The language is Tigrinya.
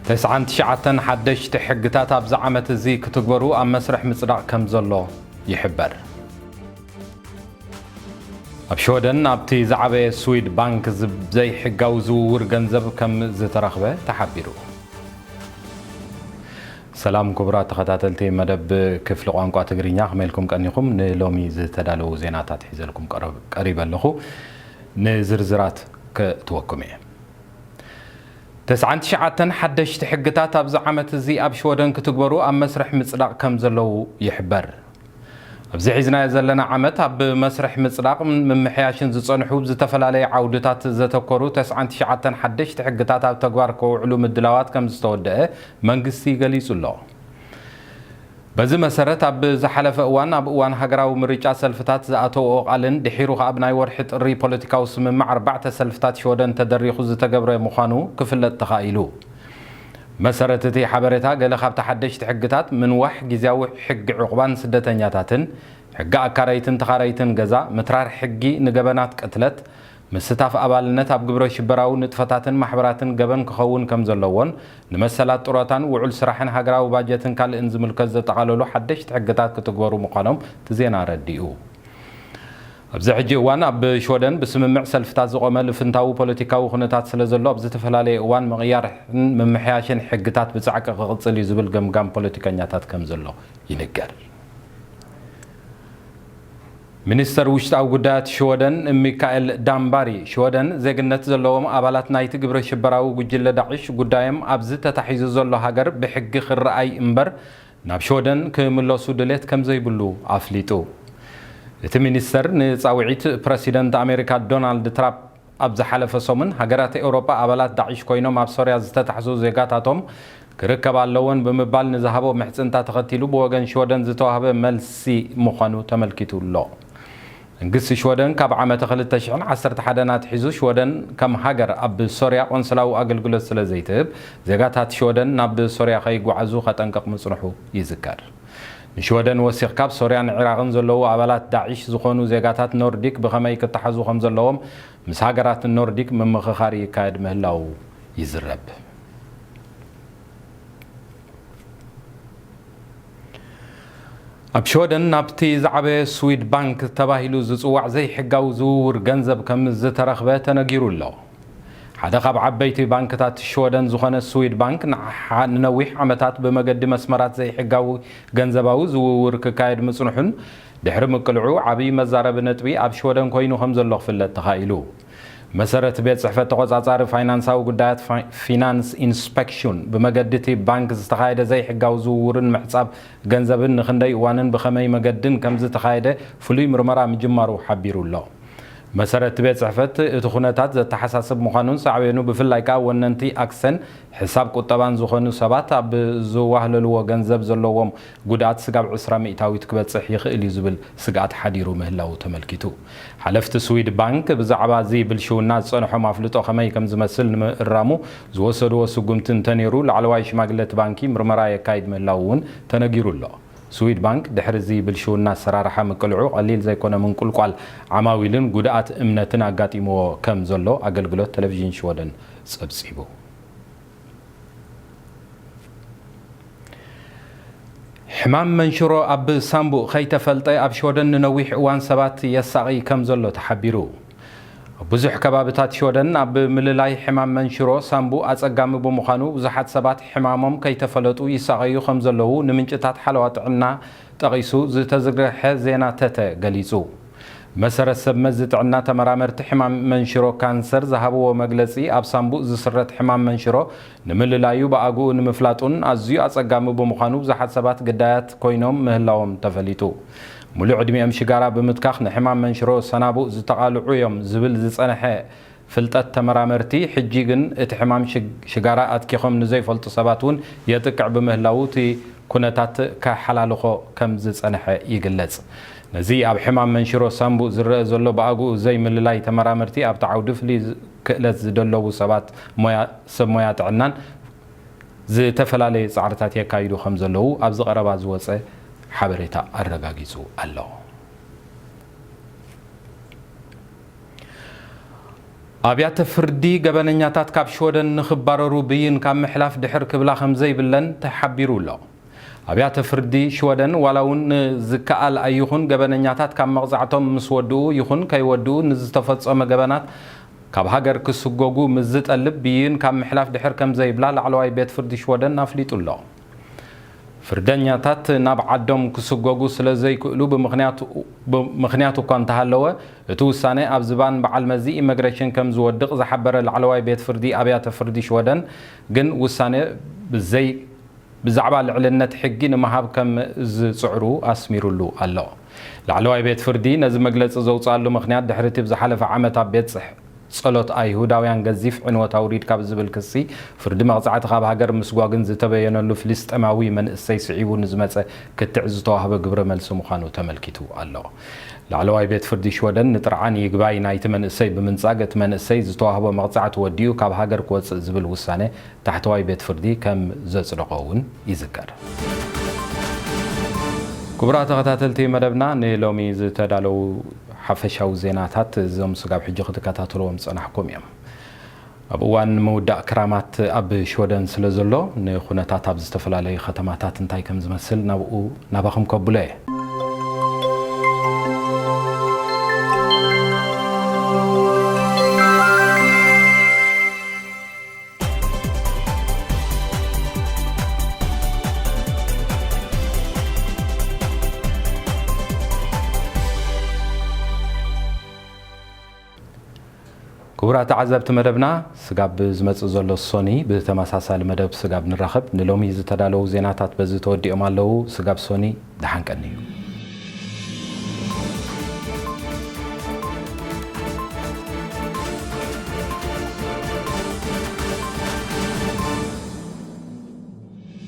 ተስዓን ትሽዓተን ሓደሽቲ ሕግታት ኣብዚ ዓመት እዚ ክትግበሩ ኣብ መስርሕ ምጽዳቕ ከም ዘሎ ይሕበር። ኣብ ሽወደን ኣብቲ ዝዓበየ ስዊድ ባንክ ዝ-፣ ዘይሕጋዊ ዝውውር ገንዘብ ከም ዝተረኽበ ተሓቢሩ። ሰላም ክቡራት ተኸታተልቲ መደብ ክፍሊ ቋንቋ ትግርኛ፣ ከመይ ኢልኩም ቀኒኹም? ንሎሚ ዝተዳለዉ ዜናታት ሒዘልኩም ቀረብ-፣ ቀሪበ ኣለኹ። ንዝርዝራት ከእትወኩም እየ። ተስዓን ትሽዓተን ሓደሽቲ ሕግታት ኣብዚ ዓመት እዚ ኣብ ሽወደን ክትግበሩ ኣብ መስርሕ ምጽዳቕ ከም ዘለዉ ይሕበር። ኣብዚ ሒዝናዮ ዘለና ዓመት ኣብ መስርሕ ምጽዳቕ ምምሕያሽን ዝጸንሑ ዝተፈላለየ ዓውድታት ዘተኮሩ ተስዓን ትሽዓተን ሓደሽቲ ሕግታት ኣብ ተግባር ከውዕሉ ምድላዋት ከም ዝተወደአ መንግስቲ ገሊጹ ኣሎ። በዚ መሰረት፣ ኣብ ዝሓለፈ እዋን፣ ኣብ እዋን ሃገራዊ ምርጫ ሰልፍታት ዝኣተውኦ ቃልን ድሒሩ ከኣ ኣብ ናይ ወርሒ ጥሪ ፖለቲካዊ ስምምዕ ኣርባዕተ ሰልፍታት ሽወደን ተደሪኹ ዝተገብረ ምዃኑ ክፍለጥ ተኻኢሉ። መሰረት እቲ ሓበሬታ፣ ገለ ካብቲ ሓደሽቲ ሕግታት ምንዋሕ ግዝያዊ ሕጊ ዕቑባን ስደተኛታትን፣ ሕጊ ኣካረይትን ተኻረይትን ገዛ፣ ምትራር ሕጊ ንገበናት ቅትለት፣ ምስታፍ ኣባልነት ኣብ ግብረ ሽበራዊ ንጥፈታትን ማሕበራትን ገበን ክኸውን ከም ዘለዎን፣ ንመሰላት ጥሮታን ውዑል ስራሕን ሃገራዊ ባጀትን ካልእን ዝምልከት ዘጠቓለሉ ሓደሽቲ ሕግታት ክትግበሩ ምዃኖም እቲ ዜና ኣረዲኡ። ኣብዚ ሕጂ እዋን ኣብ ሽወደን ብስምምዕ ሰልፍታት ዝቖመ ልፍንታዊ ፖለቲካዊ ኩነታት ስለ ዘሎ፣ ኣብ ዝተፈላለየ እዋን ምቕያርን ምምሕያሽን ሕግታት ብጻዕቂ ክቕጽል እዩ ዝብል ገምጋም ፖለቲከኛታት ከም ዘሎ ይንገር። ሚኒስተር ውሽጣዊ ጉዳያት ሽወደን ሚካኤል ዳምባሪ፣ ሽወደን ዜግነት ዘለዎም ኣባላት ናይቲ ግብረ ሽበራዊ ጉጅለ ዳዕሽ ጉዳዮም ኣብዚ ተታሒዙ ዘሎ ሃገር ብሕጊ ክረኣይ እምበር ናብ ሽወደን ክምለሱ ድሌት ከም ዘይብሉ ኣፍሊጡ። እቲ ሚኒስተር ንጻውዒት ፕረሲደንት ኣሜሪካ ዶናልድ ትራምፕ ኣብ ዝሓለፈ ሰሙን፣ ሃገራት ኤውሮጳ ኣባላት ዳዕሽ ኮይኖም ኣብ ሶርያ ዝተታሕዙ ዜጋታቶም ክርከብ ኣለዎን ብምባል ንዝሃቦ ምሕጽንታ ተኸቲሉ ብወገን ሽወደን ዝተዋህበ መልሲ ምዃኑ ተመልኪቱ ኣሎ። መንግስቲ ሽወደን ካብ ዓመተ ክልተ ሽሕን ዓሰርተ ሓደን ኣትሒዙ ሽወደን ከም ሃገር ኣብ ሶርያ ቆንስላዊ ኣገልግሎት ስለ ዘይትህብ፣ ዜጋታት ሽወደን ናብ ሶርያ ከይጓዓዙ ከጠንቅቕ ምጽንሑ ይዝከር። ንሽወደን ወሲኽካ፣ ኣብ ሶርያን ዒራቕን ዘለዉ ኣባላት ዳዕሽ ዝኾኑ ዜጋታት ኖርዲክ ብኸመይ ክተሓዙ ከም ዘለዎም ምስ ሃገራት ኖርዲክ ምምኽኻር ይካየድ ምህላዉ ይዝረብ። ኣብ ሽወደን ናብቲ ዝዓበየ ስዊድ ባንክ ተባሂሉ ዝጽዋዕ ዘይሕጋዊ ዝውውር ገንዘብ ከም ዝተረኽበ ተነጊሩ ኣሎ። ሓደ ካብ ዓበይቲ ባንክታት ሽወደን ዝኾነ ስዊድ ባንክ ንሓ-፣ ንነዊሕ ዓመታት ብመገዲ መስመራት ዘይሕጋዊ ገንዘባዊ ዝውውር ክካየድ ምጽንሑን ድሕሪ ምቅልዑ ዓብዪ መዛረቢ ነጥቢ ኣብ ሽወደን ኮይኑ ከም ዘሎ ክፍለጥ ተኻኢሉ። መሰረት ቤት ጽሕፈት ተቖጻጻሪ ፋይናንሳዊ ጉዳያት ፋ-፣ ፊናንስ ኢንስፔክሽን፣ ብመገዲ እቲ ባንክ ዝተኻየደ ዘይሕጋዊ ዝውውርን ምሕጻብ ገንዘብን ንኽንደይ እዋንን ብኸመይ መገድን ከም ዝተኻየደ ፍሉይ ምርመራ ምጅማሩ ሓቢሩ ኣሎ። መሰረት ቤት ጽሕፈት፣ እቲ ኩነታት ዘተሓሳስብ ምዃኑን ሳዕቤኑ ብፍላይ ከኣ ወነንቲ ኣክሰን ሕሳብ ቁጠባን ዝኾኑ ሰባት ኣብ ዝዋህለልዎ ገንዘብ ዘለዎም ጉድኣት ስጋብ ዕስራ ሚእታዊት ክበጽሕ ይኽእል እዩ ዝብል ስግኣት ሓዲሩ ምህላዉ ተመልኪቱ። ሓለፍቲ ስዊድ ባንክ ብዛዕባ እዚ ብልሽውና ዝጸንሖም ኣፍልጦ ከመይ ከም ዝመስል ንምእራሙ ዝወሰድዎ ስጉምቲ እንተነይሩ፣ ላዕለዋይ ሽማግለ እቲ ባንኪ ምርመራ የካይድ ምህላዉ እውን ተነጊሩ ኣሎ። ስዊድ ባንክ ድሕሪ እዚ ብልሽውና ኣሰራርሓ ምቅልዑ፣ ቀሊል ዘይኮነ ምንቁልቋል ዓማዊልን ጉድኣት እምነትን ኣጋጢምዎ ከም ዘሎ ኣገልግሎት ቴሌቪዥን ሽወደን ጸብጺቡ። ሕማም መንሽሮ ኣብ ሳምቡእ ከይተፈልጠ ኣብ ሽወደን ንነዊሕ እዋን ሰባት የሳቒ ከም ዘሎ ተሓቢሩ። ኣብ ብዙሕ ከባብታት ሽወደን ኣብ ምልላይ ሕማም መንሽሮ ሳምቡእ ኣጸጋሚ ብምዃኑ፣ ብዙሓት ሰባት ሕማሞም ከይተፈለጡ ይሳቐዩ ከም ዘለዉ ንምንጭታት ሓለዋ ጥዕና ጠቒሱ ዝተዝርግሐ ዜና ተተ ገሊጹ። መሰረት ሰብ መዚ ጥዕና፣ ተመራመርቲ ሕማም መንሽሮ ካንሰር ዝሃብዎ መግለጺ፣ ኣብ ሳምቡእ ዝስረት ሕማም መንሽሮ ንምልላዩ ብኣግኡ ንምፍላጡን ኣዝዩ ኣጸጋሚ ብምዃኑ ብዙሓት ሰባት ግዳያት ኮይኖም ምህላዎም ተፈሊጡ። ሙሉእ ዕድሚኦም ሽጋራ ብምትካኽ ንሕማም መንሽሮ ሰናቡእ ዝተቓልዑ እዮም ዝብል ዝጸንሐ ፍልጠት ተመራመርቲ፣ ሕጂ ግን እቲ ሕማም ሽግ-፣ ሽጋራ ኣትኪኾም ንዘይፈልጡ ሰባት እውን የጥቅዕ ብምህላዉ፣ እቲ ኩነታት ከሓላልኾ ከም ዝጸንሐ ይግለጽ። ነዚ ኣብ ሕማም መንሽሮ ሳምቡእ ዝረአ ዘሎ ብኣግኡ ዘይምልላይ ተመራመርቲ ኣብቲ ዓውዲ ፍሉይ ዝ-፣ ክእለት ዝደለዉ ሰባት ሞያ፣ ሰብ ሞያ ጥዕናን ዝተፈላለዩ ጻዕርታት የካይዱ ከም ዘለዉ ኣብዚ ቀረባ ዝወጸ ሓበሬታ ኣረጋጊጹ ኣሎ። ኣብያተ ፍርዲ ገበነኛታት ካብ ሽወደን ንኽባረሩ ብይን ካብ ምሕላፍ ድሕር ክብላ ከም ዘይብለን ተሓቢሩ ኣሎ። ኣብያተ ፍርዲ ሽወደን ዋላ እውን ንዝከኣል ኣይኹን ገበነኛታት ካብ መቕጻዕቶም ምስ ወድኡ ይኹን ከይወድኡ ንዝተፈጸመ ገበናት ካብ ሃገር ክስጎጉ ምስ ዝጠልብ ብይን ካብ ምሕላፍ ድሕር ከም ዘይብላ ላዕለዋይ ቤት ፍርዲ ሽወደን ኣፍሊጡ ኣሎ። ፍርደኛታት ናብ ዓዶም ክስጎጉ ስለ ዘይክእሉ ብምኽንያት እኳ እንተሃለወ እቲ ውሳነ ኣብ ዝባን በዓል መዚ ኢመግሬሽን ከም ዝወድቕ ዝሓበረ ላዕለዋይ ቤት ፍርዲ ኣብያተ ፍርዲ ሽወደን ግን ውሳነ ብዘይ ብዛዕባ ልዕልነት ሕጊ ንምሃብ ከም ዝጽዕሩ ኣስሚሩሉ ኣሎ። ላዕለዋይ ቤት ፍርዲ ነዚ መግለጺ ዘውጽኣሉ ምኽንያት ድሕሪ እቲ ብዝሓለፈ ዓመት ኣብ ቤት ጽሕ ጸሎት ኣይሁዳውያን ገዚፍ ዕንወት ኣውሪድ ካብ ዝብል ክሲ ፍርዲ መቕጻዕቲ ካብ ሃገር ምስጓግን ዝተበየነሉ ፍልስጤማዊ መንእሰይ ስዒቡ ንዝመጸ ክትዕ ዝተዋህበ ግብረ መልሲ ምዃኑ ተመልኪቱ ኣሎ። ላዕለዋይ ቤት ፍርዲ ሽወደን ንጥርዓን ይግባይ ናይቲ መንእሰይ ብምንጻግ እቲ መንእሰይ ዝተዋህቦ መቕጻዕቲ ወዲኡ ካብ ሃገር ክወጽእ ዝብል ውሳነ ታሕተዋይ ቤት ፍርዲ ከም ዘጽደቖ እውን ይዝከር። ክቡራት ተኸታተልቲ መደብና ንሎሚ ዝተዳለዉ ሓፈሻዊ ዜናታት እዞም ስጋብ ሕጂ ክትከታተልዎም ዝጸናሕኩም እዮም። ኣብ እዋን ምውዳእ ክራማት ኣብ ሽወደን ስለ ዘሎ ንኹነታት ኣብ ዝተፈላለዩ ከተማታት እንታይ ከም ዝመስል ናብኡ ናባኹም ከብሎ እየ። ክቡራት ተዓዘብቲ መደብና፣ ስጋብ ዝመጽእ ዘሎ ሶኒ ብተመሳሳሊ መደብ ስጋብ ንራኸብ፣ ንሎሚ ዝተዳለዉ ዜናታት በዚ ተወዲኦም ኣለዉ። ስጋብ ሶኒ ደሓን ቀንዩ።